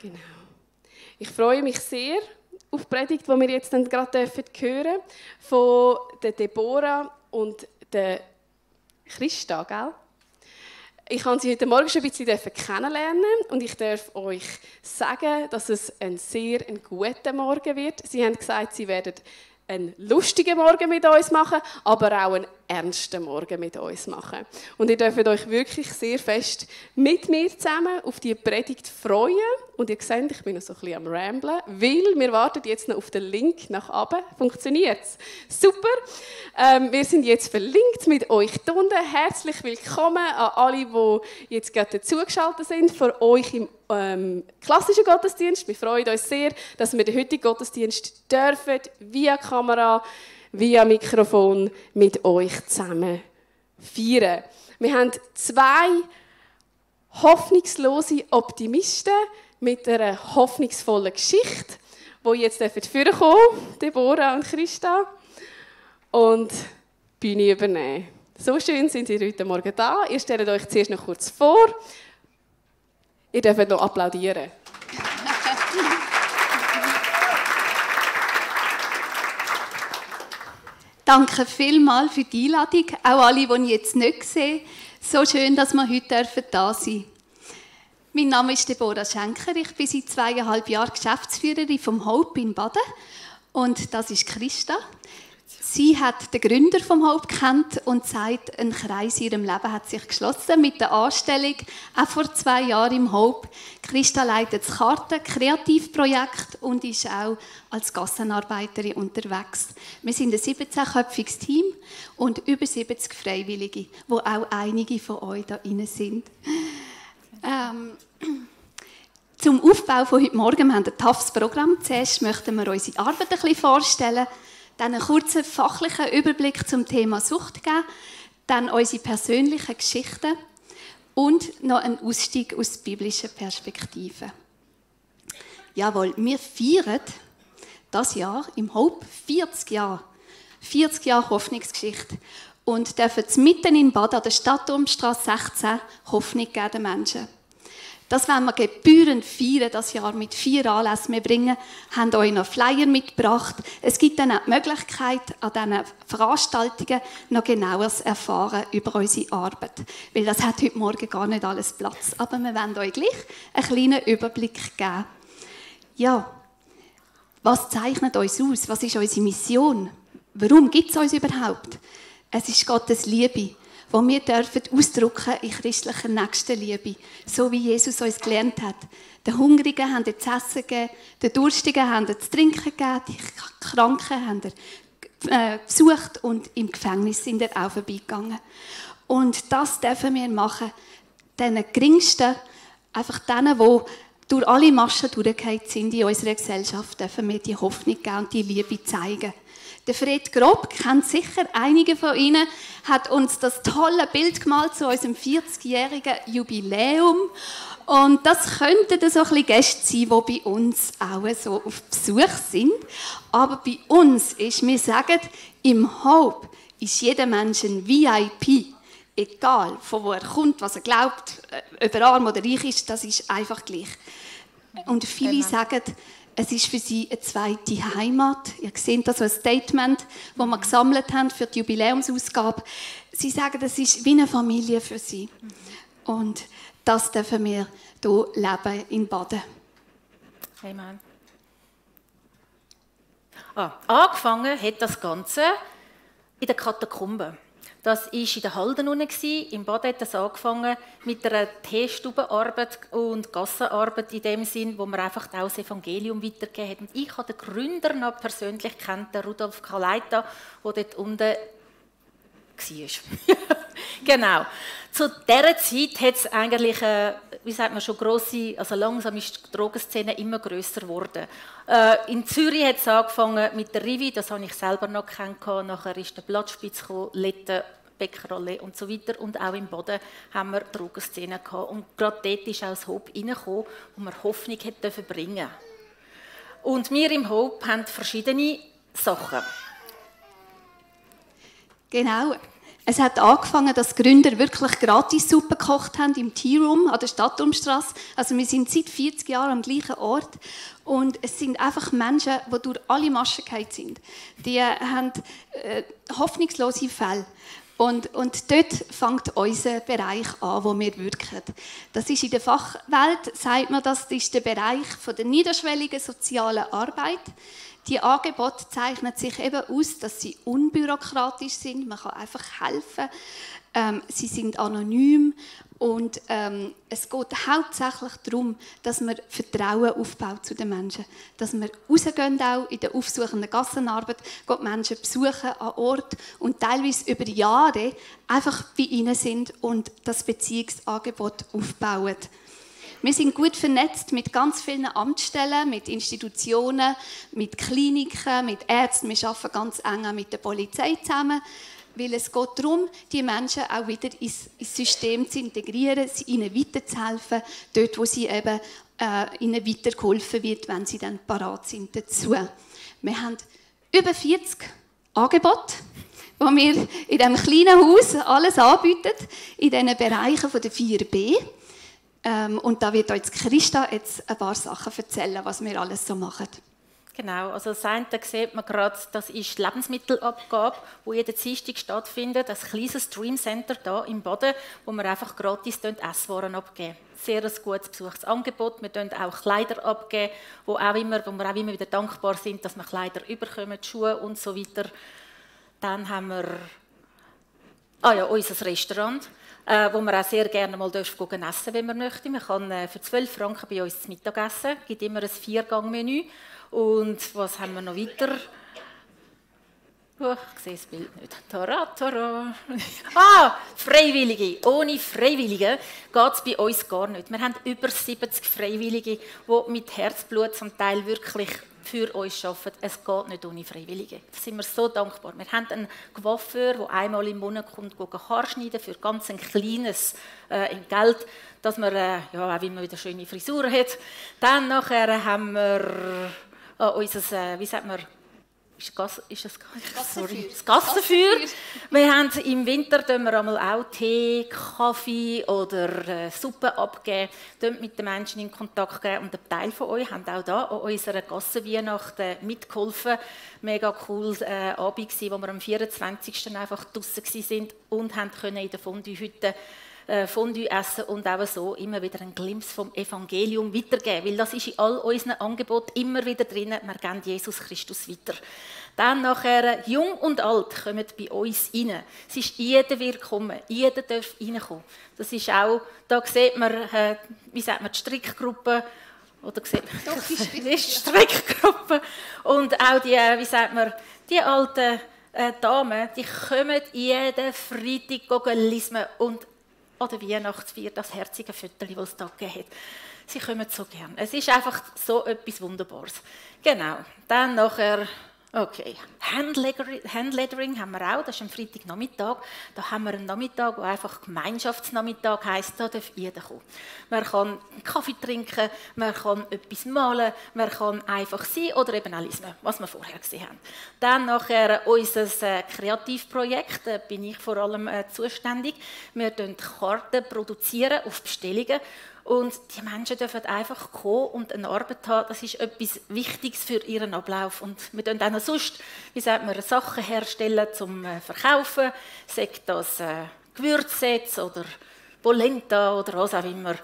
Genau. Ich freue mich sehr auf die Predigt, die wir jetzt gerade hören dürfen, von der Deborah und der Christa, gell? Ich habe sie heute Morgen schon ein bisschen kennenlernen und ich darf euch sagen, dass es ein sehr guter Morgen wird. Sie haben gesagt, sie werden einen lustigen Morgen mit uns machen, aber auch einen ernsten Morgen mit uns machen. Und ihr dürft euch wirklich sehr fest mit mir zusammen auf die Predigt freuen. Und ihr seht, ich bin noch so ein bisschen am Ramblen, weil wir warten jetzt noch auf den Link nach oben. Funktioniert es? Super! Wir sind jetzt verlinkt mit euch unten. Herzlich willkommen an alle, die jetzt gerade dazugeschaltet sind, für euch im klassischen Gottesdienst. Wir freuen uns sehr, dass wir den heutigen Gottesdienst dürfen, via Kamera, via Mikrofon mit euch zusammen feiern. Wir haben zwei hoffnungslose Optimisten mit einer hoffnungsvollen Geschichte, die jetzt vorkommen dürfen, Deborah und Christa, und die Bühne übernehmen. So schön sind Sie heute Morgen da. Ihr stellt euch zuerst noch kurz vor. Ihr dürft noch applaudieren. Danke vielmals für die Einladung. Auch alle, die ich jetzt nicht sehe. So schön, dass wir heute da sein dürfen. Mein Name ist Deborah Schenker. Ich bin seit 2,5 Jahren Geschäftsführerin vom Hope in Baden. Und das ist Christa. Sie hat den Gründer vom Hope kennt und sagt, ein Kreis in ihrem Leben hat sich geschlossen mit der Anstellung, auch vor 2 Jahren im Hope. Christa leitet das Karten-Kreativprojekt und ist auch als Gassenarbeiterin unterwegs. Wir sind ein 17-köpfiges Team und über 70 Freiwillige, wo auch einige von euch da drin sind. Zum Aufbau von heute Morgen, wir haben ein toughes Programm. Zuerst möchten wir unsere Arbeit ein bisschen vorstellen, dann einen kurzen fachlichen Überblick zum Thema Sucht geben, dann unsere persönlichen Geschichten und noch einen Ausstieg aus biblischen Perspektiven. Jawohl, wir feiern das Jahr im Hope 40 Jahre. 40 Jahre Hoffnungsgeschichte. Und dürfen mitten in Bad an der Stadtturmstrasse 16 Hoffnung geben den Menschen. Das wollen wir gebührend feiern, das Jahr mit 4 Anlässen. Wir haben euch noch Flyer mitgebracht. Es gibt dann auch die Möglichkeit, an diesen Veranstaltungen noch genaueres erfahren über unsere Arbeit. Weil das hat heute Morgen gar nicht alles Platz. Aber wir wollen euch gleich einen kleinen Überblick geben. Ja, was zeichnet uns aus? Was ist unsere Mission? Warum gibt es uns überhaupt? Es ist Gottes Liebe, wo wir ausdrücken in christlicher Nächstenliebe, so wie Jesus uns gelernt hat. Den Hungrigen haben wir zu essen gegeben, den Durstigen haben wir zu trinken gegeben, die Kranken haben wir besucht und im Gefängnis sind wir auch vorbeigegangen. Und das dürfen wir machen, den Geringsten, einfach denen, die durch alle Maschen durchgefallen sind in unserer Gesellschaft, dürfen wir die Hoffnung geben und die Liebe zeigen. Der Fred Grob, kennt sicher einige von Ihnen, hat uns das tolle Bild gemalt zu unserem 40-jährigen Jubiläum. Und das könnten so ein bisschen Gäste sein, die bei uns auch so auf Besuch sind. Aber bei uns ist, wir sagen, im Hope ist jeder Mensch ein VIP. Egal, von wo er kommt, was er glaubt, ob er arm oder reich ist, das ist einfach gleich. Und viele sagen, es ist für sie eine zweite Heimat. Ihr seht das als Statement, das wir gesammelt haben für die Jubiläumsausgabe. Sie sagen, es ist wie eine Familie für sie. Und das dürfen wir hier leben in Baden. Amen. Angefangen hat das Ganze in den Katakomben. Das war in der Halden unten. Im Bad hat es angefangen mit einer Teestubenarbeit und Gassenarbeit in dem Sinn, wo man einfach auch das Evangelium weitergegeben hat. Und ich habe den Gründer noch persönlich kennt, den Rudolf Kaleita, der dort unten war. Genau. Zu dieser Zeit hat es eigentlich, wie sagt man, schon grosse, also langsam ist die Drogenszene immer grösser geworden. In Zürich hat es angefangen mit der Rivi, das habe ich selber noch kennengelernt. Nachher ist der Blattspitz gekommen, Letten, Bäckerallee und so weiter. Und auch im Boden haben wir Drogenszene gehabt. Und gerade dort ist auch das Hope reingekommen, wo wir Hoffnung bringen durften. Und wir im Hope haben verschiedene Sachen. Genau. Es hat angefangen, dass Gründer wirklich gratis Suppe gekocht haben im Tea Room an der Stadtturmstrasse. Also wir sind seit 40 Jahren am gleichen Ort. Und es sind einfach Menschen, die durch alle Maschen gefallen sind. Die haben hoffnungslose Fälle. Und dort fängt unser Bereich an, wo wir wirken. Das ist in der Fachwelt, sagt man, das ist der Bereich von der niederschwelligen sozialen Arbeit. Die Angebote zeichnen sich eben aus, dass sie unbürokratisch sind. Man kann einfach helfen. Sie sind anonym. Und es geht hauptsächlich darum, dass man Vertrauen aufbaut zu den Menschen. Dass wir rausgehen, auch in der aufsuchenden Gassenarbeit, gehen Menschen besuchen an Ort und teilweise über Jahre einfach bei ihnen sind und das Beziehungsangebot aufbauen. Wir sind gut vernetzt mit ganz vielen Amtsstellen, mit Institutionen, mit Kliniken, mit Ärzten. Wir arbeiten ganz eng mit der Polizei zusammen. Weil es geht darum, die Menschen auch wieder ins System zu integrieren, ihnen weiterzuhelfen, dort, wo sie eben, ihnen weitergeholfen wird, wenn sie dann parat sind dazu. Wir haben über 40 Angebote, wo wir in diesem kleinen Haus alles anbieten, in diesen Bereichen der 4B. Und da wird uns Christa jetzt ein paar Sachen erzählen, was wir alles so machen. Genau, also das eine sieht man gerade, das ist die Lebensmittelabgabe, die jeden Dienstag stattfindet, ein kleines Dream Center hier im Boden, wo wir einfach gratis Esswaren abgeben. Sehr ein gutes Besuchsangebot. Wir geben auch Kleider abgeben, wo wir auch immer wieder dankbar sind, dass wir Kleider überkommen, Schuhe und so weiter. Dann haben wir unser Restaurant, wo man auch sehr gerne mal essen dürfen, wenn man möchte. Man kann für 12 Franken bei uns zu Mittag essen. Es gibt immer ein 4-Gang-Menü. Und was haben wir noch weiter? Ich sehe das Bild nicht. Tara. Freiwillige. Ohne Freiwillige geht es bei uns gar nicht. Wir haben über 70 Freiwillige, die mit Herzblut zum Teil wirklich für uns arbeiten. Es geht nicht ohne Freiwillige. Da sind wir so dankbar. Wir haben einen Coiffeur, der einmal im Monat kommt, Haar schneiden für ganz ein kleines Geld, dass man auch immer wieder schöne Frisuren hat. Dann nachher haben wir unser, wie sagt man, das Gassenfeuer. Wir haben im Winter auch Tee, Kaffee oder Suppe abgeben, mit den Menschen in Kontakt gehen. Und ein Teil von euch haben auch da an unserer Gassenweihnacht mitgeholfen. Mega cool Abend gewesen, wo wir am 24. einfach draussen waren und haben in der Fondue-Hütte Fondue essen und auch so immer wieder einen Glimpse vom Evangelium weitergeben. Weil das ist in all unseren Angeboten immer wieder drin. Wir geben Jesus Christus weiter. Dann nachher, jung und alt, kommen bei uns rein. Es ist jeder willkommen. Jeder darf reinkommen. Das ist auch, da sieht man, wie sagt man, die Strickgruppe. Oder sieht man, doch, die Strickgruppe. Und auch die, wie sagt man, die alten Damen, die kommen jeden Freitag lesen und an der Weihnachtsfeier, das herzige Viertel, das es da gegeben hat. Sie kommen so gern. Es ist einfach so etwas Wunderbares. Genau. Dann nachher, okay, Handlettering haben wir auch, das ist am Freitagnachmittag. Da haben wir einen Nachmittag, der einfach Gemeinschaftsnachmittag heisst, da darf jeder kommen. Man kann einen Kaffee trinken, man kann etwas malen, man kann einfach sein oder eben auch lesen, was wir vorher gesehen haben. Dann nachher unser Kreativprojekt, da bin ich vor allem zuständig. Wir produzieren Karten auf Bestellungen. Und die Menschen dürfen einfach kommen und eine Arbeit haben. Das ist etwas Wichtiges für ihren Ablauf. Und wir können auch noch sonst, wie sagt man, Sachen herstellen zum Verkaufen. Sei das Gewürze oder Polenta oder was auch immer.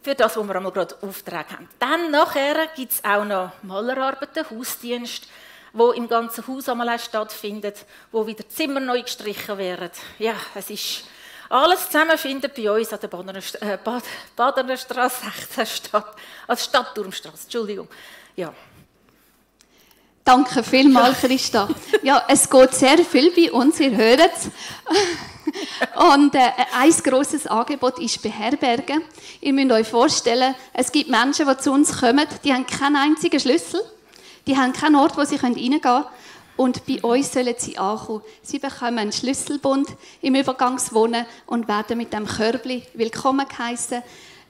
Für das, was wir einmal gerade Auftrag haben. Dann nachher gibt es auch noch Malerarbeiten, Hausdienst, wo im ganzen Haus einmal stattfindet, wo wieder Zimmer neu gestrichen werden. Ja, es ist alles zusammen findet bei uns an der Badener Straße 16 statt. Also Stadtturmstraße, Entschuldigung. Ja. Danke vielmals, Christa. Ja, es geht sehr viel bei uns, ihr hört es. Und ein grosses Angebot ist Beherbergen. Ihr müsst euch vorstellen, es gibt Menschen, die zu uns kommen, die haben keinen einzigen Schlüssel, die haben keinen Ort, wo sie reingehen können. Und bei uns sollen sie ankommen. Sie bekommen einen Schlüsselbund im Übergangswohnen und werden mit dem Körbli willkommen geheissen.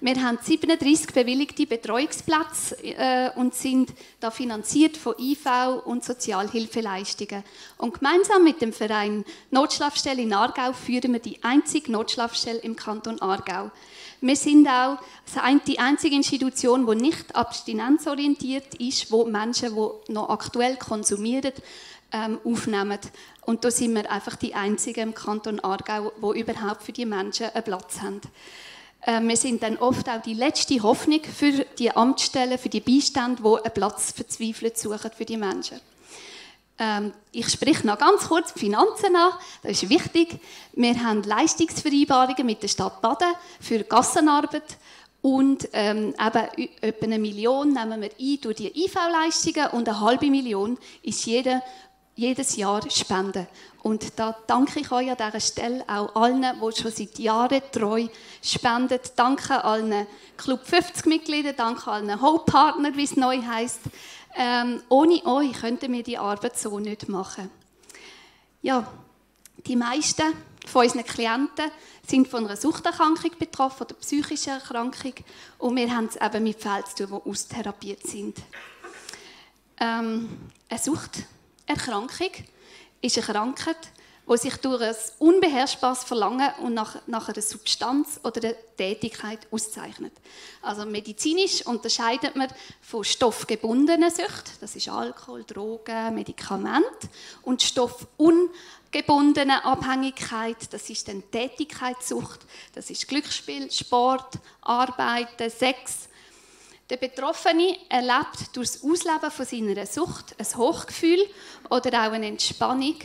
Wir haben 37 bewilligte Betreuungsplätze und sind da finanziert von IV und Sozialhilfeleistungen. Und gemeinsam mit dem Verein Notschlafstelle in Aargau führen wir die einzige Notschlafstelle im Kanton Aargau. Wir sind auch die einzige Institution, die nicht abstinenzorientiert ist, wo Menschen, die noch aktuell konsumieren, aufnehmen. Und da sind wir einfach die einzigen im Kanton Aargau, die überhaupt für die Menschen einen Platz haben. Wir sind dann oft auch die letzte Hoffnung für die Amtsstellen, für die Beistände, die einen Platz verzweifelt suchen für die Menschen. Ich spreche noch ganz kurz die Finanzen an, das ist wichtig. Wir haben Leistungsvereinbarungen mit der Stadt Baden für Gassenarbeit und eben etwa 1 Million nehmen wir ein durch die IV-Leistungen und 0,5 Million ist jedes Jahr Spenden. Und da danke ich euch an dieser Stelle auch allen, die schon seit Jahren treu spenden. Danke allen Club 50-Mitgliedern, danke allen Hope-Partnern, wie es neu heisst. Ohne euch könnten wir die Arbeit so nicht machen. Ja, die meisten von unseren Klienten sind von einer Suchterkrankung betroffen, oder psychischen Erkrankung. Und wir haben es eben mit Fällen zu tun, die austherapiert sind. Eine Suchterkrankung ist eine Krankheit, die sich durch ein unbeherrschbares Verlangen und nach einer Substanz oder einer Tätigkeit auszeichnet. Also medizinisch unterscheidet man von stoffgebundenen Süchten, das ist Alkohol, Drogen, Medikamente, und stoffungebundenen Abhängigkeit, das ist dann Tätigkeitssucht, das ist Glücksspiel, Sport, Arbeiten, Sex. Der Betroffene erlebt durch das Ausleben von seiner Sucht ein Hochgefühl oder auch eine Entspannung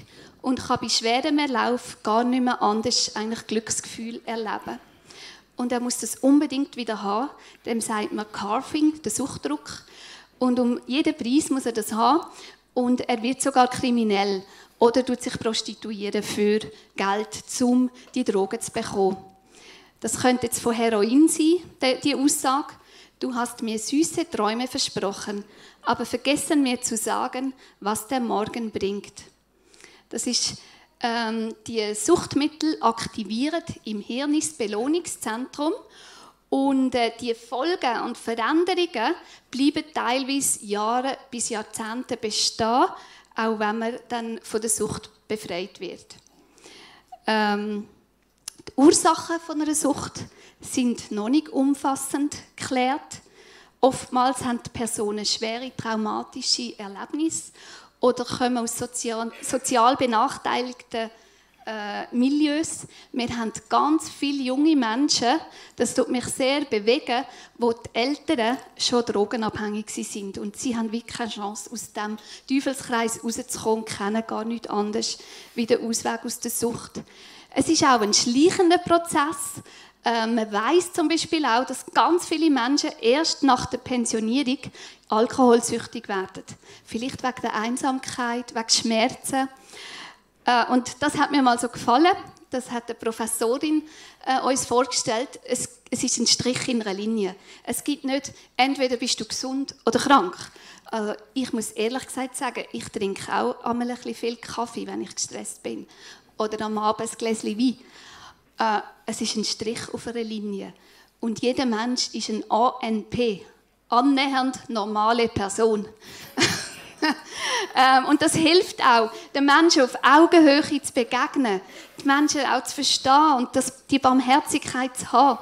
und kann bei schwerem Erlauf gar nicht mehr anders eigentlich Glücksgefühl erleben. Und er muss das unbedingt wieder haben, dem sagt man Carving, der Suchtdruck. Und um jeden Preis muss er das haben und er wird sogar kriminell oder tut sich prostituieren für Geld, um die Drogen zu bekommen. Das könnte jetzt von Heroin sein, die Aussage. Du hast mir süße Träume versprochen, aber vergessen mir zu sagen, was der Morgen bringt. Das ist, die Suchtmittel aktivieren im Hirn das Belohnungszentrum und die Folgen und Veränderungen bleiben teilweise Jahre bis Jahrzehnte bestehen, auch wenn man dann von der Sucht befreit wird. Die Ursachen von einer Sucht sind noch nicht umfassend geklärt. Oftmals haben die Personen schwere traumatische Erlebnisse oder kommen aus sozial benachteiligten Milieus. Wir haben ganz viele junge Menschen, das tut mich sehr bewegen, wo die Eltern schon drogenabhängig sind und sie haben wirklich keine Chance, aus diesem Teufelskreis rauszukommen, kennen gar nichts anderes wie den Ausweg aus der Sucht. Es ist auch ein schleichender Prozess. Man weiss zum Beispiel auch, dass ganz viele Menschen erst nach der Pensionierung alkoholsüchtig werden. Vielleicht wegen der Einsamkeit, wegen Schmerzen. Und das hat mir mal so gefallen. Das hat eine Professorin uns vorgestellt. Es ist ein Strich in einer Linie. Es gibt nicht, entweder bist du gesund oder krank. Also ich muss ehrlich gesagt sagen, ich trinke auch einmal ein bisschen viel Kaffee, wenn ich gestresst bin. Oder am Abend ein Gläschen Wein. Es ist ein Strich auf einer Linie. Und jeder Mensch ist ein ANP, annähernd normale Person. Und das hilft auch, den Menschen auf Augenhöhe zu begegnen, die Menschen auch zu verstehen und die Barmherzigkeit zu haben.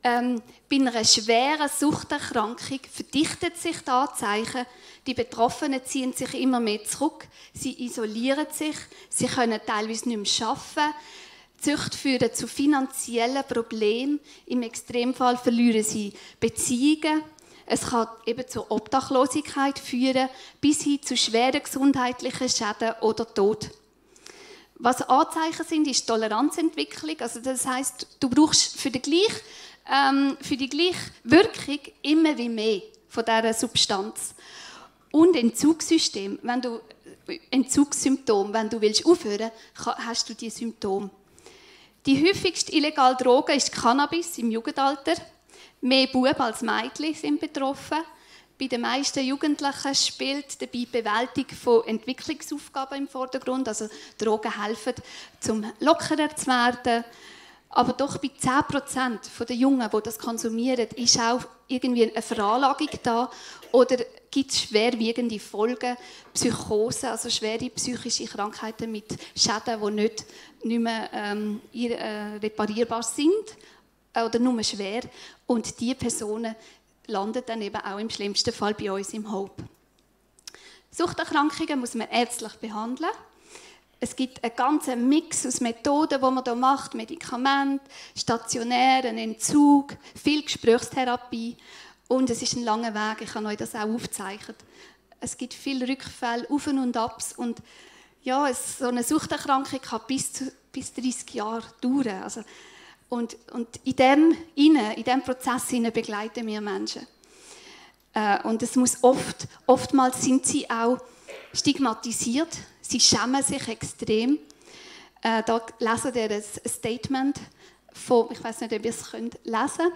Bei einer schweren Suchterkrankung verdichtet sich die Anzeichen. Die Betroffenen ziehen sich immer mehr zurück, sie isolieren sich, sie können teilweise nicht mehr arbeiten. Die Sucht führt zu finanziellen Problemen. Im Extremfall verlieren sie Beziehungen. Es kann eben zur Obdachlosigkeit führen, bis hin zu schweren gesundheitlichen Schäden oder Tod. Was Anzeichen sind, ist Toleranzentwicklung. Also das heisst, du brauchst für die gleiche Wirkung immer wie mehr von dieser Substanz. Und Entzugssystem. Entzugssymptome. Wenn du aufhören willst, hast du diese Symptome. Die häufigste illegale Droge ist Cannabis im Jugendalter. Mehr Buben als Mädchen sind betroffen. Bei den meisten Jugendlichen spielt dabei die Bewältigung von Entwicklungsaufgaben im Vordergrund. Also Drogen helfen, um lockerer zu werden. Aber doch bei 10% der Jungen, die das konsumieren, ist auch irgendwie eine Veranlagung da oder gibt es schwerwiegende Folgen, Psychose, also schwere psychische Krankheiten mit Schäden, die nicht mehr reparierbar sind oder nur schwer. Und diese Personen landen dann eben auch im schlimmsten Fall bei uns im Hope. Suchterkrankungen muss man ärztlich behandeln. Es gibt einen ganzen Mix aus Methoden, die man hier macht, Medikamente, stationär, einen Entzug, viel Gesprächstherapie und es ist ein langer Weg, ich habe euch das auch aufgezeichnet. Es gibt viele Rückfälle, Auf und Abs und ja, so eine Suchterkrankung kann bis 30 Jahre dauern. Also, und in diesem Prozess begleiten wir Menschen. Und es muss oftmals sind sie auch stigmatisiert. Sie schämen sich extrem. Da lesen wir ein Statement von, ich weiß nicht, ob ihr es lesen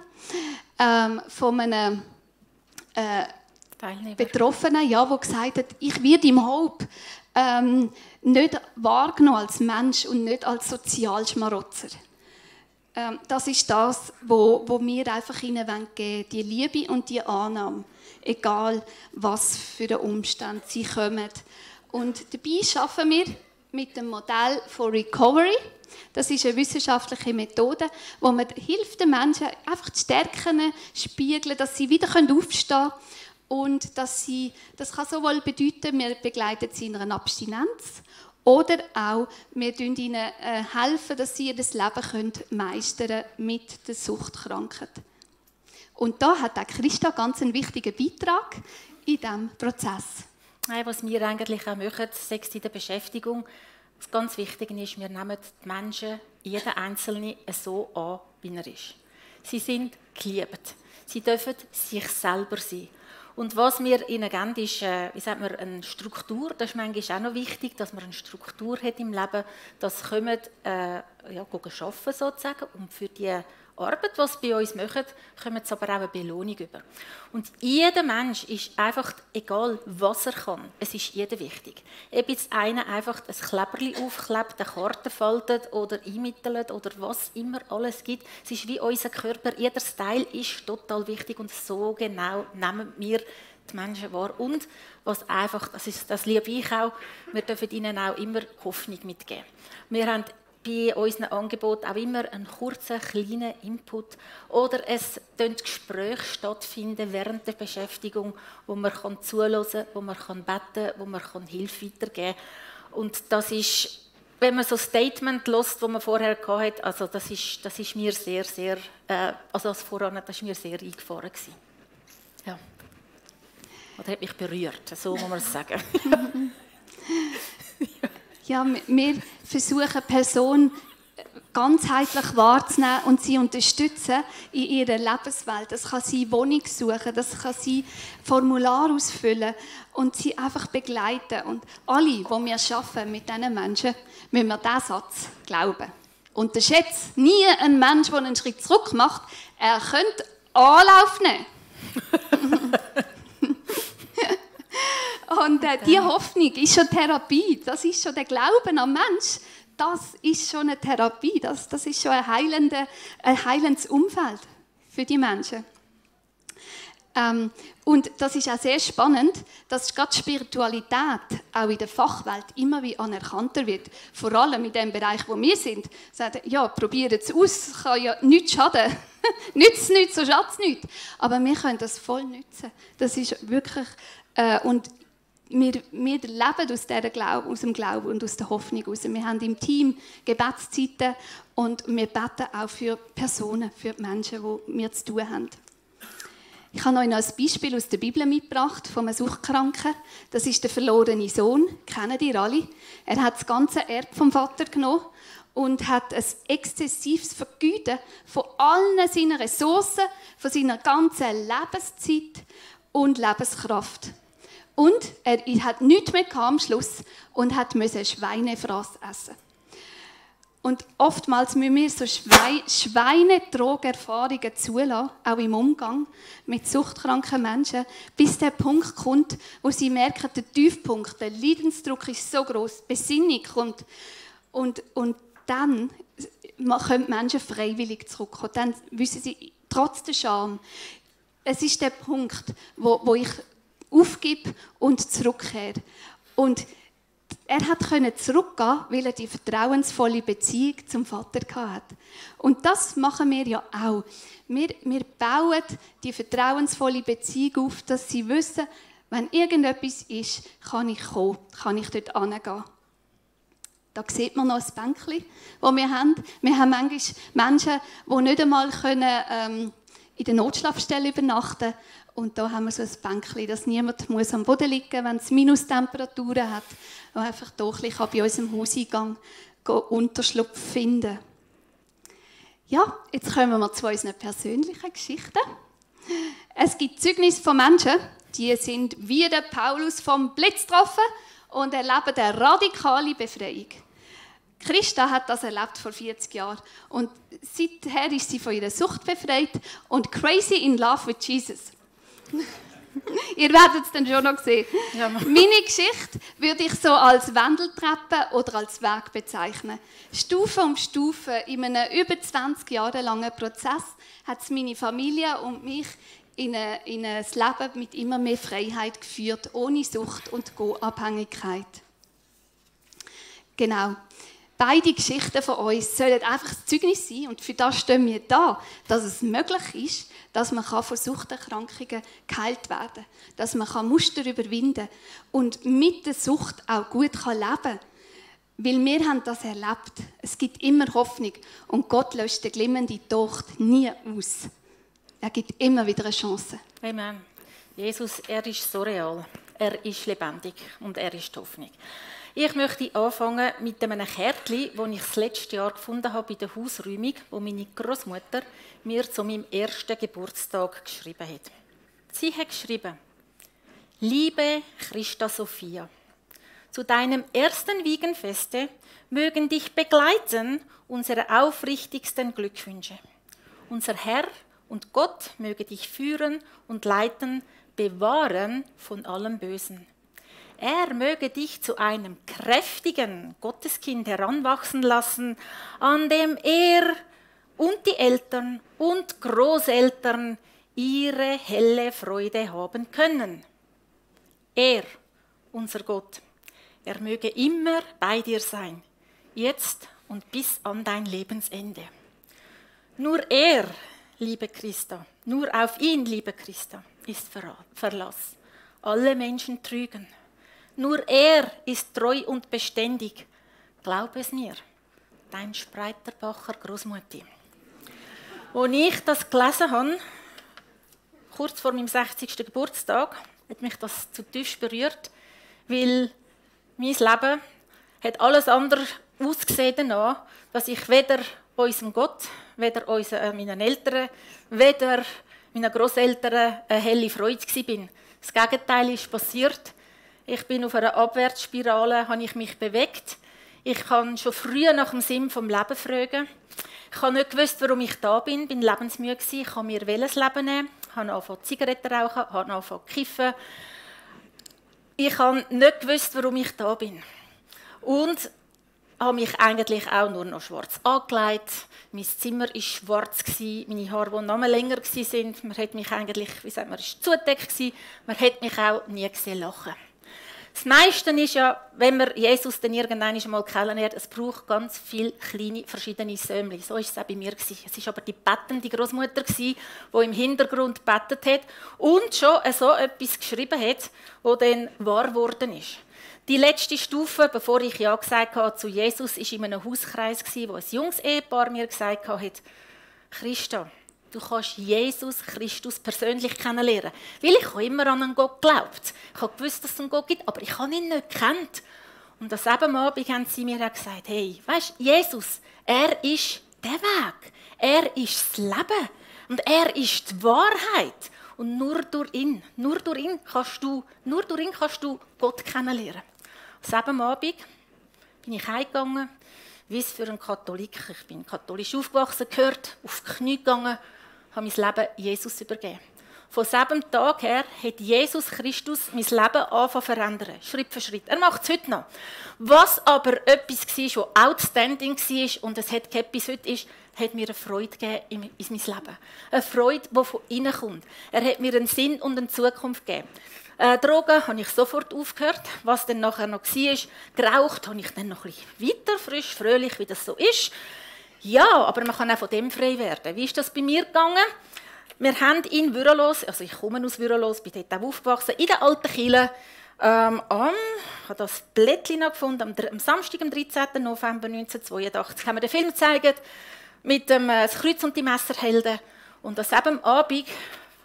könnt, von einem Betroffenen, ja, der gesagt hat, ich werde im Hope nicht wahrgenommen als Mensch und nicht als Sozialschmarotzer. Das ist das, wo wir einfach ihnen geben wollen, die Liebe und die Annahme, egal was für den Umstand sie kommen. Und dabei arbeiten wir mit dem Modell von Recovery. Das ist eine wissenschaftliche Methode, wo man hilft den Menschen, einfach die Stärken spiegeln, dass sie wieder aufstehen können. Und das kann sowohl bedeuten, wir begleiten sie in einer Abstinenz oder auch, wir helfen ihnen helfen, dass sie ihr Leben meistern können mit der Suchtkrankheit. Und da hat auch Christa ganz einen wichtigen Beitrag in diesem Prozess. Was wir eigentlich auch machen, sechs in der Beschäftigung, das ganz Wichtige ist, wir nehmen die Menschen, jeden Einzelnen, so an, wie er ist. Sie sind geliebt. Sie dürfen sich selber sein. Und was wir ihnen geben, ist eine Struktur. Das ist manchmal auch noch wichtig, dass man eine Struktur hat im Leben. Das können arbeiten sozusagen. Und für die Arbeit, die sie bei uns machen, kommen sie aber auch eine Belohnung über. Und jeder Mensch ist einfach, egal was er kann, es ist jeder wichtig. Ob jetzt einer einfach ein Kleberli aufklebt, eine Karte faltet oder einmittelt oder was immer alles gibt. Es ist wie unser Körper, jeder Teil ist total wichtig und so genau nehmen wir die Menschen wahr. Und was einfach, das liebe ich auch, wir dürfen ihnen auch immer Hoffnung mitgeben. Wir haben bei unseren Angeboten auch immer einen kurzen, kleinen Input oder es Gespräche stattfinden während der Beschäftigung, wo man zuhören kann, wo man beten kann, wo man Hilfe weitergeben kann. Und das ist, wenn man so ein Statement hört, das man vorher hatte, also das ist mir sehr, sehr, das ist mir sehr eingefahren gewesen. Ja. Oder hat mich berührt, so muss man es sagen. Ja, wir versuchen, eine Person ganzheitlich wahrzunehmen und sie unterstützen in ihrer Lebenswelt. Das kann sie Wohnung suchen, das kann sie Formular ausfüllen und sie einfach begleiten. Und alle, die wir arbeiten mit diesen Menschen, müssen wir diesen Satz glauben. Unterschätzt nie einen Menschen, der einen Schritt zurück macht. Er könnte Anlauf nehmen. Und diese Hoffnung ist schon Therapie. Das ist schon der Glauben am Mensch. Das ist schon eine Therapie. Das ist schon ein heilendes Umfeld für die Menschen. Und das ist auch sehr spannend, dass gerade Spiritualität auch in der Fachwelt immer wie anerkannter wird. Vor allem in dem Bereich, wo wir sind. Sagen, ja, probiert es aus, kann ja nichts schaden. Nützt es nichts, so schadet es nichts. Aber wir können das voll nutzen. Das ist wirklich... und wir leben aus dem Glauben und aus der Hoffnung heraus. Wir haben im Team Gebetszeiten und wir beten auch für Personen, für die Menschen, die wir zu tun haben. Ich habe euch noch ein Beispiel aus der Bibel mitgebracht, von einem Suchtkranken. Das ist der verlorene Sohn, kennen ihr alle. Er hat das ganze Erbe vom Vater genommen und hat ein exzessives Vergeuden von allen seinen Ressourcen, von seiner ganzen Lebenszeit und Lebenskraft. Und er hat nichts mehr am Schluss und musste Schweinefraß essen. Und oftmals müssen wir so Schweinetrogerfahrungen zulassen, auch im Umgang mit suchtkranken Menschen, bis der Punkt kommt, wo sie merken, der Tiefpunkt, der Leidensdruck ist so groß, Besinnung kommt. Und dann können Menschen freiwillig zurückkommen. Dann wissen sie, trotz der Scham, es ist der Punkt, wo ich aufgebe und zurückkehre. Und er konnte zurückgehen, weil er die vertrauensvolle Beziehung zum Vater hatte. Und das machen wir ja auch. Wir bauen die vertrauensvolle Beziehung auf, dass sie wissen, wenn irgendetwas ist, kann ich kommen, kann ich dort hingehen. Da sieht man noch ein Bänkchen, das wir haben. Wir haben manchmal Menschen, die nicht einmal in der Notschlafstelle übernachten können. Und da haben wir so ein Bänkchen, dass niemand muss am Boden liegen muss, wenn es Minustemperaturen hat. Und einfach hier ein bisschen bei unserem Hauseingang Unterschlupf finden. Ja, jetzt kommen wir zu unseren persönlichen Geschichten. Es gibt Zeugnisse von Menschen, die sind wie der Paulus vom Blitz getroffen und erleben eine radikale Befreiung. Christa hat das erlebt vor 40 Jahren und seither ist sie von ihrer Sucht befreit und crazy in love with Jesus. Ihr werdet es dann schon noch sehen. Ja. Meine Geschichte würde ich so als Wendeltreppe oder als Weg bezeichnen. Stufe um Stufe in einem über 20 Jahre langen Prozess hat es meine Familie und mich in ein Leben mit immer mehr Freiheit geführt, ohne Sucht und Go-Abhängigkeit. Genau. Beide Geschichten von uns sollen einfach das Zeugnis sein und für das stehen wir da, dass es möglich ist, dass man von Suchterkrankungen geheilt werden kann, dass man Muster überwinden kann und mit der Sucht auch gut leben kann. Weil wir haben das erlebt. Es gibt immer Hoffnung und Gott löscht den glimmenden Docht nie aus. Er gibt immer wieder eine Chance. Amen. Jesus, er ist so real, er ist lebendig und er ist die Hoffnung. Ich möchte anfangen mit einem Kärtchen, das ich das letzte Jahr gefunden habe bei der Hausräumung, das meine Großmutter mir zu meinem ersten Geburtstag geschrieben hat. Sie hat geschrieben: Liebe Christa Sophia, zu deinem ersten Wiegenfeste mögen dich begleiten unsere aufrichtigsten Glückwünsche. Unser Herr und Gott möge dich führen und leiten, bewahren von allem Bösen. Er möge dich zu einem kräftigen Gotteskind heranwachsen lassen, an dem er und die Eltern und Großeltern ihre helle Freude haben können. Er, unser Gott, er möge immer bei dir sein, jetzt und bis an dein Lebensende. Nur er, liebe Christa, nur auf ihn, liebe Christa, ist Verlass. Alle Menschen trügen. Nur er ist treu und beständig. Glaub es mir, dein Spreiterbacher Großmutti. Als ich das gelesen habe, kurz vor meinem 60. Geburtstag, hat mich das zutiefst berührt, weil mein Leben hat alles andere ausgesehen danach, dass ich weder unserem Gott, weder meinen Eltern, weder meinen Großeltern eine helle Freude war. Das Gegenteil ist passiert. Ich bin auf einer Abwärtsspirale, habe ich mich bewegt. Ich kann schon früh nach dem Sinn vom Leben fragen. Ich habe nicht gewusst, warum ich da bin, bin lebensmüde gewesen. Ich kann mir welches Leben nehmen. Ich habe angefangen Zigaretten rauchen, habe angefangen kiffen. Ich habe nicht gewusst, warum ich da bin. Und habe mich eigentlich auch nur noch schwarz angelegt. Mein Zimmer war schwarz, meine Haare, die noch länger waren. Man hat mich eigentlich, wie sagt man, ist zugedeckt. Man hat mich auch nie gesehen lachen. Das meiste ist ja, wenn man Jesus dann irgendwann einmal kennenlernt, es braucht ganz viele kleine, verschiedene Säumchen. So war es auch bei mir. Es war aber die bettende Großmutter, die im Hintergrund gebetet hat und schon so etwas geschrieben hat, das dann wahr geworden ist. Die letzte Stufe, bevor ich Ja gesagt habe zu Jesus, war in einem Hauskreis, wo ein junges Ehepaar mir gesagt hat: Christa, du kannst Jesus Christus persönlich kennenlernen. Weil ich habe immer an einen Gott geglaubt. Ich habe gewusst, dass es einen Gott gibt, aber ich habe ihn nicht gekannt. Und an diesem Abend haben sie mir auch gesagt: Hey, weisst, Jesus, er ist der Weg. Er ist das Leben. Und er ist die Wahrheit. Und nur durch ihn kannst du Gott kennenlernen. An diesem Abend bin ich heimgegangen, wie es für einen Katholik. Ich bin katholisch aufgewachsen, gehört, auf die Knie gegangen, habe mein Leben Jesus übergeben. Von diesem Tag her hat Jesus Christus mein Leben angefangen zu verändern, Schritt für Schritt. Er macht es heute noch. Was aber etwas war, was outstanding war und es hat bis heute ist, hat mir eine Freude gegeben in mein Leben. Eine Freude, die von innen kommt. Er hat mir einen Sinn und eine Zukunft gegeben. Drogen habe ich sofort aufgehört. Was dann nachher noch war, geraucht habe ich dann noch ein bisschen weiter, frisch, fröhlich, wie das so ist. Ja, aber man kann auch von dem frei werden. Wie ist das bei mir gegangen? Wir haben in Würrelos, also ich komme aus Würrelos, bin dort auch aufgewachsen, in der alten Kirche, ich habe das Blättchen noch gefunden, am Samstag, am 13. November 1982, haben wir den Film gezeigt, mit dem «Das Kreuz und die Messerhelden». Und an diesem Abend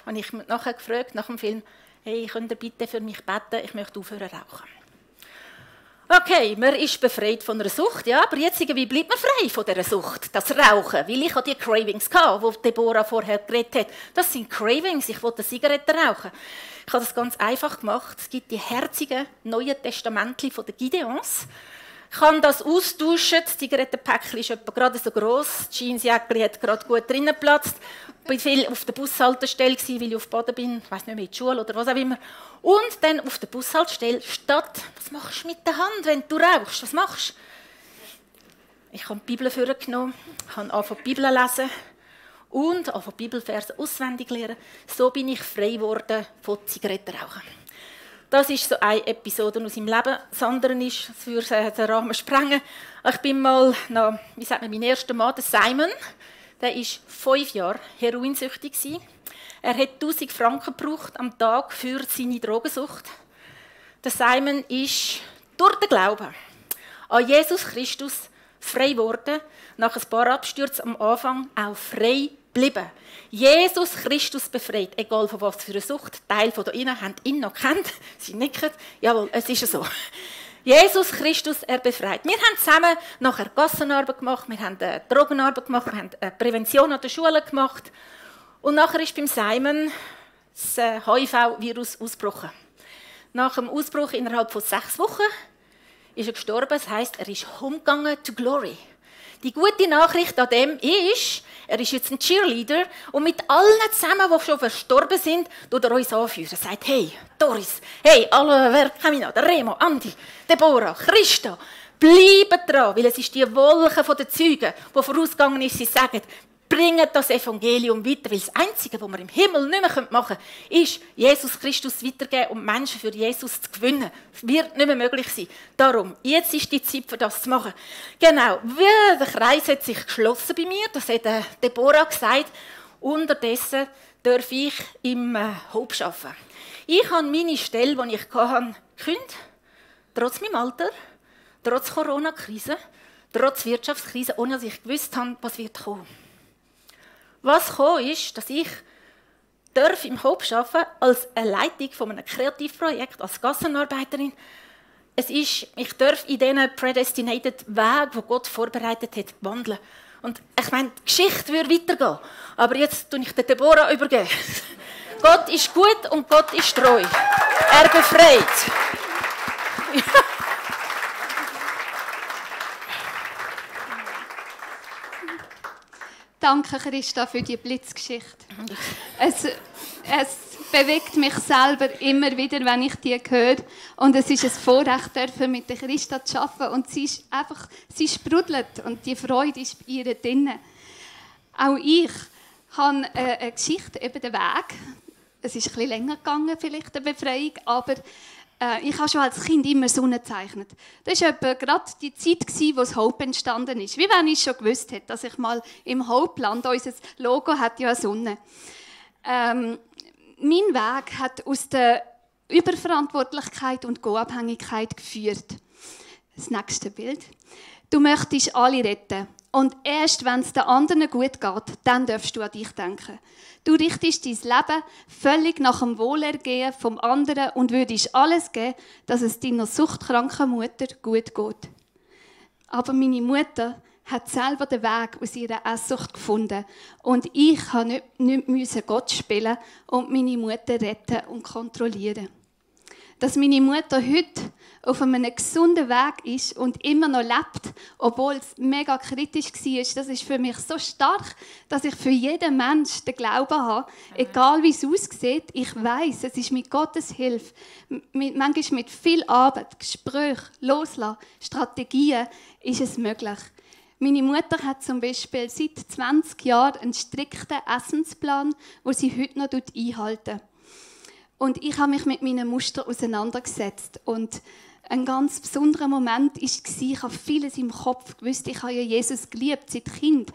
habe ich nachher gefragt, nach dem Film, «Hey, könnt ihr bitte für mich beten, ich möchte aufhören rauchen». Okay, man ist befreit von einer Sucht, ja, aber jetzt wie bleibt man frei von dieser Sucht, das Rauchen? Weil ich hatte die Cravings, die Deborah vorher geredet hat. Das sind Cravings, ich wollte Zigaretten rauchen. Ich habe das ganz einfach gemacht. Es gibt die herzigen Neuen Testamentchen von den Gideons. Ich kann das austauschen, das Zigarettenpäckchen ist etwa gerade so gross, das Jeansjäckchen hat gerade gut drinnen geplatzt. Ich war viel auf der Bushaltestelle, weil ich auf Baden bin, ich weiss nicht mehr, in die Schule oder was auch immer. Und dann auf der Bushaltestelle statt, was machst du mit der Hand, wenn du rauchst? Was machst du? Ich habe die Bibel vorgenommen, habe angefangen die Bibel zu lesen und angefangen Bibelverse auswendig zu lernen. So bin ich frei geworden von Zigarettenrauchen. Das ist so eine Episode aus meinem Leben. Das andere ist, das würde den Rahmen sprengen. Ich bin mal, mein erster Mann, der Simon, der war 5 Jahre heroinsüchtig. Er hat 1000 Franken gebraucht am Tag für seine Drogensucht. Der Simon ist durch den Glauben an Jesus Christus frei geworden, nach ein paar Abstürzen am Anfang auch frei geblieben. Jesus Christus befreit, egal von was für eine Sucht. Teil von da innen haben ihn noch gekannt. Sie nicken. Jawohl, es ist so. Jesus Christus, er befreit. Wir haben zusammen nachher Gassenarbeit gemacht, wir haben Drogenarbeit gemacht, wir haben Prävention an der Schule gemacht. Und nachher ist beim Simon das HIV-Virus ausgebrochen. Nach dem Ausbruch innerhalb von 6 Wochen ist er gestorben. Das heisst, er ist homegegangen to glory. Die gute Nachricht an dem ist, er ist jetzt ein Cheerleader und mit allen zusammen, die schon verstorben sind, tut er uns anführen. Er sagt, hey, Doris, hey, alle, wer kennen wir noch? Der Remo, Andi, Deborah, Christa, bleibt dran, weil es ist die Wolke von den Zeugen, die vorausgegangen ist, sie sagen, bringt das Evangelium weiter, weil das Einzige, was wir im Himmel nicht mehr machen können, ist, Jesus Christus weitergeben und Menschen für Jesus zu gewinnen. Das wird nicht mehr möglich sein. Darum, jetzt ist die Zeit, für das zu machen. Genau, der Kreis hat sich geschlossen bei mir, das hat Deborah gesagt. Unterdessen darf ich im Hope arbeiten. Ich habe meine Stelle, die ich hatte, gekündigt, trotz meinem Alter, trotz Corona-Krise, trotz Wirtschaftskrise, ohne dass ich gewusst habe, was wird kommen. Was gekommen ist, dass ich im Hope arbeiten als eine Leitung von einem Kreativprojekt, als Gassenarbeiterin. Ich darf in diesen predestinated Weg, die Gott vorbereitet hat, wandeln. Und ich meine, die Geschichte würde weitergehen. Aber jetzt tue ich der Deborah übergeben. Gott ist gut und Gott ist treu. Er befreit. Danke, Christa, für die Blitzgeschichte. Es bewegt mich selber immer wieder, wenn ich die höre. Und es ist ein Vorrecht, mit der Christa zu arbeiten. Und sie sprudelt und die Freude ist bei ihr drin. Auch ich habe eine Geschichte über den Weg. Es ist ein bisschen länger gegangen, vielleicht eine Befreiung, aber ich habe schon als Kind immer Sonne gezeichnet. Das war gerade die Zeit, wo das Hope entstanden ist. Wie wenn ich schon gewusst hätte, dass ich mal im Hope lande. Unser Logo hat ja eine Sonne. Mein Weg hat aus der Überverantwortlichkeit und Co-Abhängigkeit geführt. Das nächste Bild. Du möchtest alle retten. Und erst wenn es den anderen gut geht, dann darfst du an dich denken. Du richtest dein Leben völlig nach dem Wohlergehen vom anderen und würdest alles geben, dass es deiner suchtkranken Mutter gut geht. Aber meine Mutter hat selber den Weg aus ihrer Esssucht gefunden. Und ich musste nicht Gott spielen und meine Mutter retten und kontrollieren. Dass meine Mutter heute auf einem gesunden Weg ist und immer noch lebt, obwohl es mega kritisch war, das ist für mich so stark, dass ich für jeden Menschen den Glauben habe, egal wie es aussieht. Ich weiß, es ist mit Gottes Hilfe, manchmal mit viel Arbeit, Gespräch, Loslassen, Strategien, ist es möglich. Meine Mutter hat zum Beispiel seit 20 Jahren einen strikten Essensplan, den sie heute noch einhält. Und ich habe mich mit meinen Mustern auseinandergesetzt. Und ein ganz besonderer Moment war, ich habe vieles im Kopf gewusst, ich habe ja Jesus geliebt seit Kind.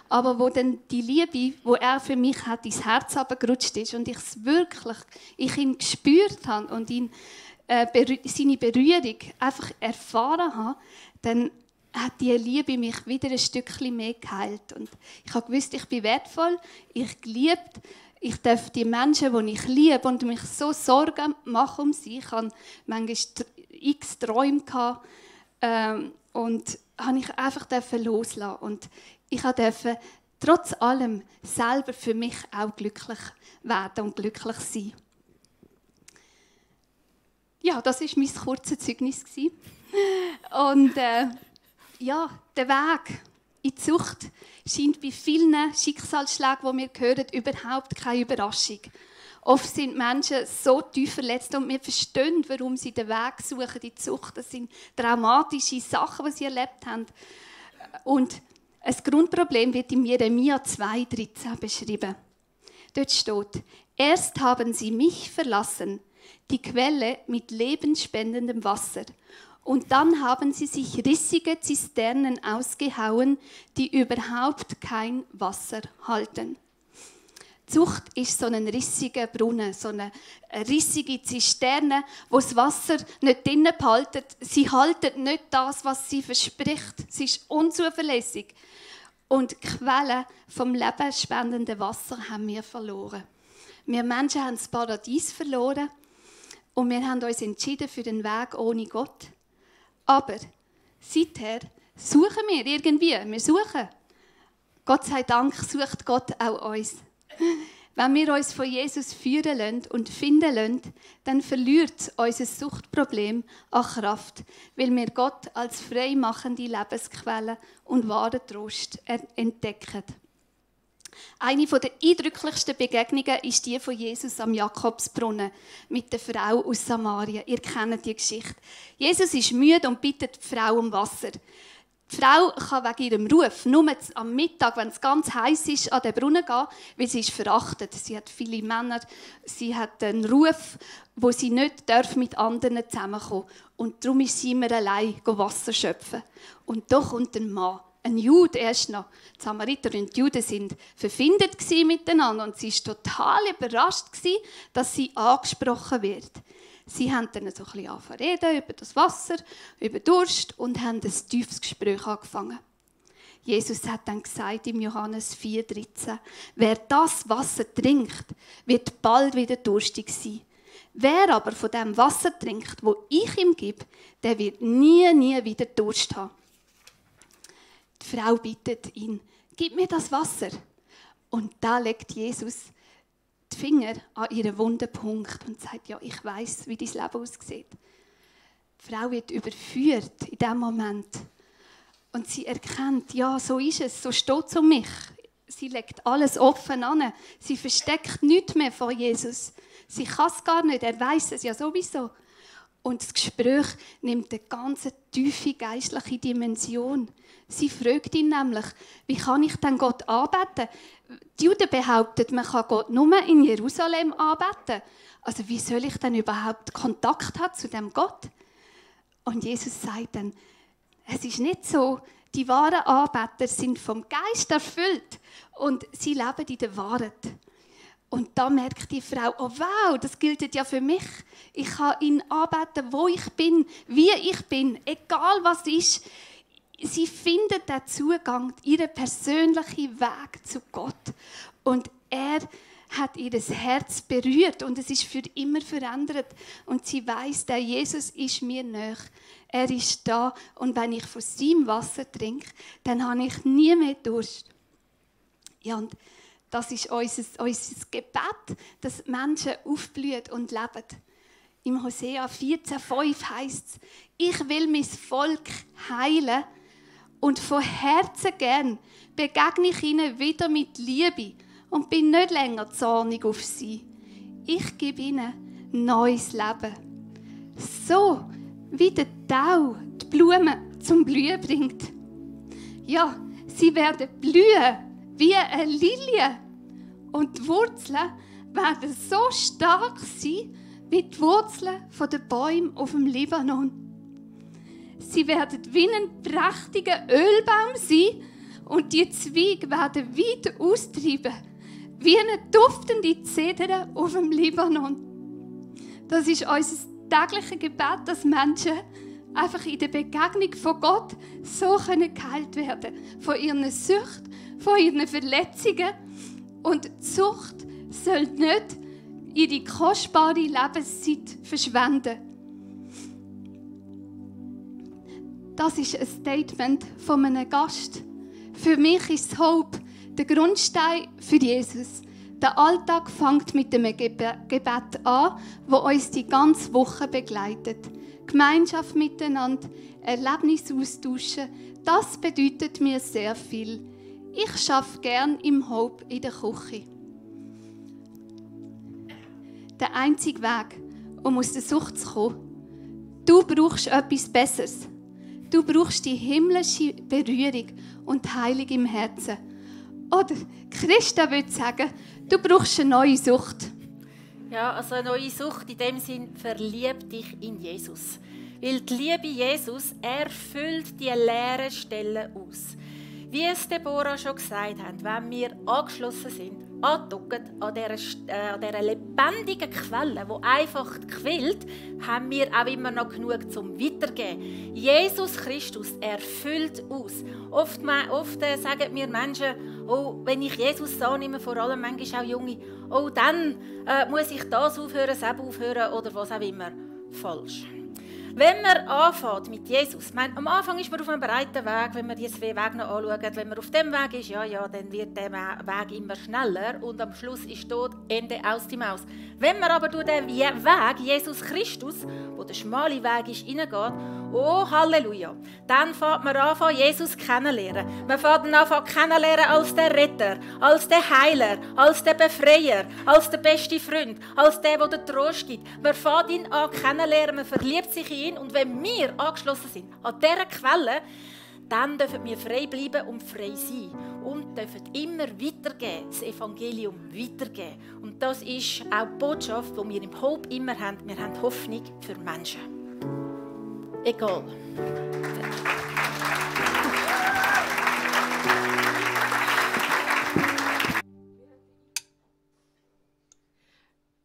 Aber wo dann die Liebe, die er für mich hat, ins Herz runtergerutscht ist und ich ihn gespürt habe und seine Berührung einfach erfahren habe, dann hat die Liebe mich wieder ein Stückchen mehr geheilt. Und ich habe gewusst, ich bin wertvoll, ich geliebt. Ich darf die Menschen, die ich liebe und mich so Sorgen machen um sie. Ich hatte manchmal x Träume und habe ich einfach loslassen. Und ich durfte trotz allem selber für mich auch glücklich werden und glücklich sein. Ja, das war mein kurzes Zeugnis. Und ja, der Weg in die Sucht scheint bei vielen Schicksalsschlägen, die wir hören, überhaupt keine Überraschung. Oft sind Menschen so tief verletzt und wir verstehen, warum sie den Weg suchen in die Sucht. Das sind traumatische Sachen, die sie erlebt haben. Und ein Grundproblem wird in Jeremia 2,13 beschrieben. Dort steht: Erst haben sie mich verlassen, die Quelle mit lebensspendendem Wasser. Und dann haben sie sich rissige Zisternen ausgehauen, die überhaupt kein Wasser halten. Die Sucht ist so ein rissiger Brunnen, so eine rissige Zisterne, wo das Wasser nicht drinnen behaltet. Sie halten nicht das, was sie verspricht. Sie ist unzuverlässig. Und die Quelle vom lebensspendenden Wasser haben wir verloren. Wir Menschen haben das Paradies verloren und wir haben uns entschieden für den Weg ohne Gott. Aber seither suchen wir irgendwie. Wir suchen. Gott sei Dank sucht Gott auch uns. Wenn wir uns von Jesus führen lassen und finden lassen, dann verliert unser Suchtproblem an Kraft, weil wir Gott als freimachende Lebensquelle und wahren Trost entdecken. Eine der eindrücklichsten Begegnungen ist die von Jesus am Jakobsbrunnen mit der Frau aus Samaria. Ihr kennt die Geschichte. Jesus ist müde und bittet die Frau um Wasser. Die Frau kann wegen ihrem Ruf nur am Mittag, wenn es ganz heiß ist, an den Brunnen gehen, weil sie ist verachtet. Sie hat viele Männer, sie hat einen Ruf, wo sie nicht mit anderen zusammenkommen darf. Und darum ist sie immer allein Wasser schöpfen. Und da kommt ein Mann. Ein Jude erst noch. Die Samariter und die Juden sind verfindet miteinander und sie war total überrascht, dass sie angesprochen wird. Sie haben dann so ein bisschen reden über das Wasser, über Durst und haben ein tiefes Gespräch angefangen. Jesus hat dann gesagt im Johannes 4,13: Wer das Wasser trinkt, wird bald wieder durstig sein. Wer aber von dem Wasser trinkt, wo ich ihm gebe, der wird nie wieder Durst haben. Die Frau bittet ihn: Gib mir das Wasser. Und da legt Jesus die Finger an ihren wunden Punkt und sagt: Ja, ich weiß, wie dein Leben aussieht. Die Frau wird überführt in diesem Moment. Und sie erkennt: Ja, so ist es, so steht es um mich. Sie legt alles offen an. Sie versteckt nichts mehr vor Jesus. Sie kann es gar nicht, er weiß es ja sowieso. Und das Gespräch nimmt eine ganz tiefe geistliche Dimension. Sie fragt ihn nämlich: Wie kann ich denn Gott anbeten? Die Juden behaupten, man kann Gott nur in Jerusalem anbeten. Also wie soll ich denn überhaupt Kontakt haben zu dem Gott? Und Jesus sagt dann: Es ist nicht so. Die wahren Anbeter sind vom Geist erfüllt und sie leben in der Wahrheit. Und da merkt die Frau: Oh wow, das gilt ja für mich. Ich kann ihn anbeten, wo ich bin, wie ich bin, egal was ist. Sie findet den Zugang, ihren persönlichen Weg zu Gott. Und er hat ihr Herz berührt und es ist für immer verändert. Und sie weiß, der Jesus ist mir nahe. Er ist da und wenn ich von seinem Wasser trinke, dann habe ich nie mehr Durst. Ja, und das ist unser Gebet, dass Menschen aufblühen und leben. Im Hosea 14,5 heisst es, ich will mein Volk heilen und von Herzen gern begegne ich ihnen wieder mit Liebe und bin nicht länger zornig auf sie. Ich gebe ihnen neues Leben. So wie der Tau die Blumen zum Blühen bringt. Ja, sie werden blühen wie eine Lilie. Und die Wurzeln werden so stark sein wie die Wurzeln der Bäume auf dem Libanon. Sie werden wie ein prächtiger Ölbaum sein und die Zweige werden weit austreiben, wie eine duftende Zedere auf dem Libanon. Das ist unser tägliches Gebet, dass Menschen einfach in der Begegnung von Gott so geheilt werden können. Von ihren Süchten, von ihren Verletzungen. Und die Sucht soll nicht ihre kostbare Lebenszeit verschwenden. Das ist ein Statement von einem Gast. Für mich ist Hope der Grundstein für Jesus. Der Alltag fängt mit dem Gebet an, das uns die ganze Woche begleitet. Gemeinschaft miteinander, Erlebnisse austauschen, das bedeutet mir sehr viel. Ich arbeite gerne im Hope in der Küche. Der einzige Weg, um aus der Sucht zu kommen, du brauchst etwas Besseres. Du brauchst die himmlische Berührung und Heilung im Herzen. Oder Christa würde sagen, du brauchst eine neue Sucht. Ja, also eine neue Sucht in dem Sinn, verlieb dich in Jesus. Weil die Liebe Jesus erfüllt die leeren Stellen aus. Wie es Deborah schon gesagt hat, wenn wir angeschlossen sind, andocken an dieser lebendigen Quelle, die einfach quillt, haben wir auch immer noch genug zum Weitergeben. Jesus Christus erfüllt aus. Oft sagen mir Menschen, oh, wenn ich Jesus annehme, vor allem manchmal auch Junge, oh, dann muss ich das aufhören, das aufhören oder was auch immer. Falsch. Wenn man anfängt mit Jesus, am Anfang ist man auf einem breiten Weg, wenn man die zwei Wege noch anschaut, wenn man auf dem Weg ist, ja, dann wird der Weg immer schneller und am Schluss ist tot, Ende aus die Maus. Wenn man aber durch den Weg, Jesus Christus, wo der schmale Weg ist, reingeht, oh Halleluja, dann fängt man an, Jesus kennenlernen. Man fängt ihn an kennenlernen als der Retter, als der Heiler, als der Befreier, als der beste Freund, als der den Trost gibt. Man fängt ihn an kennenlernen, man verliebt sich in ihn und wenn wir angeschlossen sind an dieser Quelle, dann dürfen wir frei bleiben und frei sein und dürfen immer weitergeben, das Evangelium weitergeben. Und das ist auch die Botschaft, die wir im Hope immer haben. Wir haben Hoffnung für Menschen. Egal.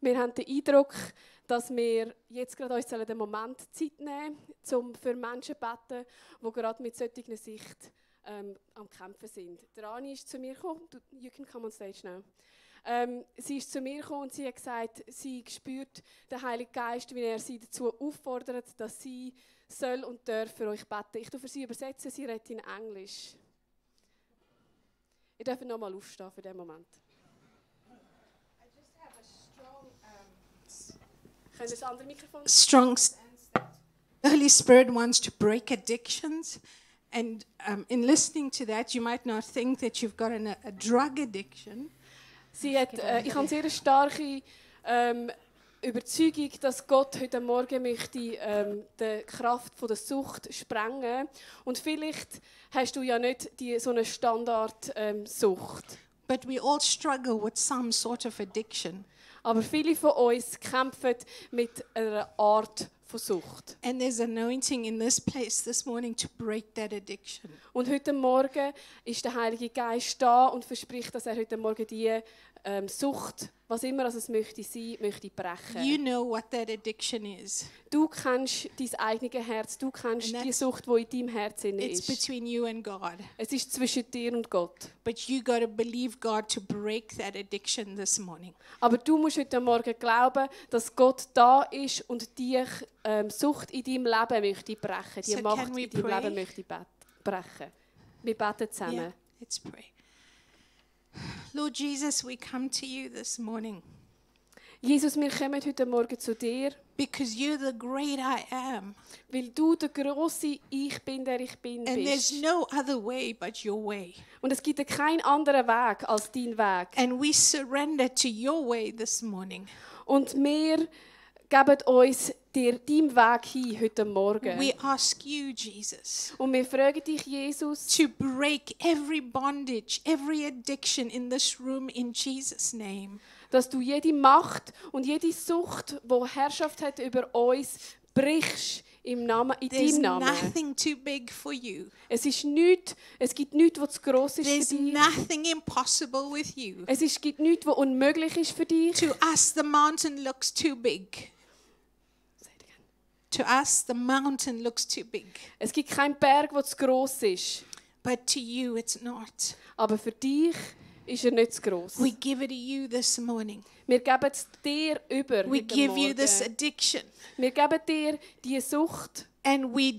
Wir haben den Eindruck, dass wir jetzt gerade uns den Moment Zeit nehmen sollen, um für Menschen zu beten, die gerade mit solcher Sicht am Kämpfen sind. Der Ani ist zu mir gekommen. You can come on stage now. Sie ist zu mir gekommen und sie hat gesagt, sie spürt den Heiligen Geist, wie er sie dazu auffordert, dass sie soll und darf für euch beten. Ich tue für sie übersetzen, sie redet in Englisch. Ihr dürft nochmal aufstehen für diesen Moment. Können das andere Mikrofon? Strong sense that the Holy Spirit wants to break addictions. And in listening to that, you might not think that you've got a drug addiction. Sie hat, ich habe eine sehr starke Überzeugung, dass Gott heute Morgen möchte die Kraft von der Sucht sprengen. Und vielleicht hast du ja nicht so eine Standard-Sucht. But we all struggle with some sort of addiction. Aber viele von uns kämpfen mit einer Art von Sucht. And there's anointing in this place this morning to break that addiction. Und heute Morgen ist der Heilige Geist da und verspricht, dass er heute Morgen die Sucht, was immer es möchte sein, möchte brechen. You know what that addiction is. Du kennst dein eigenes Herz, du kennst die Sucht, die in deinem Herzen It's ist. between you and God. Es ist zwischen dir und Gott. But you got to believe God to break that addiction this morning. Aber du musst heute Morgen glauben, dass Gott da ist und die Sucht in deinem Leben möchte brechen, die So Macht can we in deinem pray? Leben möchte brechen. Wir beten zusammen. Yeah, let's pray. Lord Jesus, we come to you this morning. Jesus, wir kommen heute Morgen zu dir, because you're the great I am. weil du der grosse Ich bin, der ich bin And there's bist. no other way but your way. Und es gibt keinen anderen Weg als dein Weg. And we surrender to your way this morning. Und wir geben uns deinem Weg hin heute Morgen. We ask you, Jesus, Und wir fragen dich, Jesus, to break every bondage, every addiction in this room in Jesus' name. dass du jede Macht und jede Sucht, die Herrschaft hat über uns, brichst in There's deinem Namen. nothing too big for you. Es gibt nichts, was zu gross ist There's für dich. nothing impossible with you. Gibt nichts, was unmöglich ist für dich. To us, the mountain looks too big. To us, the mountain looks too big. Es gibt keinen Berg, der zu gross ist. But to you, it's not. Aber für dich ist er nicht zu gross. We give it to you this morning. Wir geben es dir über We heute give you this Morgen. addiction. Wir geben dir diese Sucht And we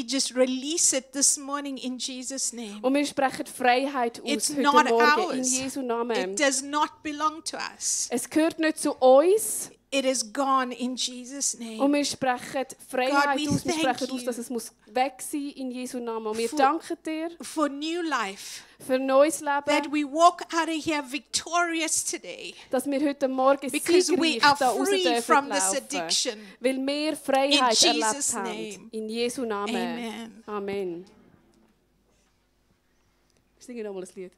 just release it this morning in Jesus' name. und wir sprechen Freiheit aus It's heute not Morgen in ours. Jesu Namen. It does not belong to us. Es gehört nicht zu uns It is gone in Jesus' und name. wir sprechen Freiheit God, we aus. Wir thank sprechen aus, you dass es muss weg sein in Jesu Namen. Und wir for- danken dir For new life. für neues That Leben, we walk out of here victorious today. dass wir heute Morgen Because we siegreich are da raus free dürfen from this laufen. addiction. Weil wir Freiheit In erlebt Jesus' haben. name. In Jesu Namen. Amen. Amen. Wir singen nochmal ein Lied.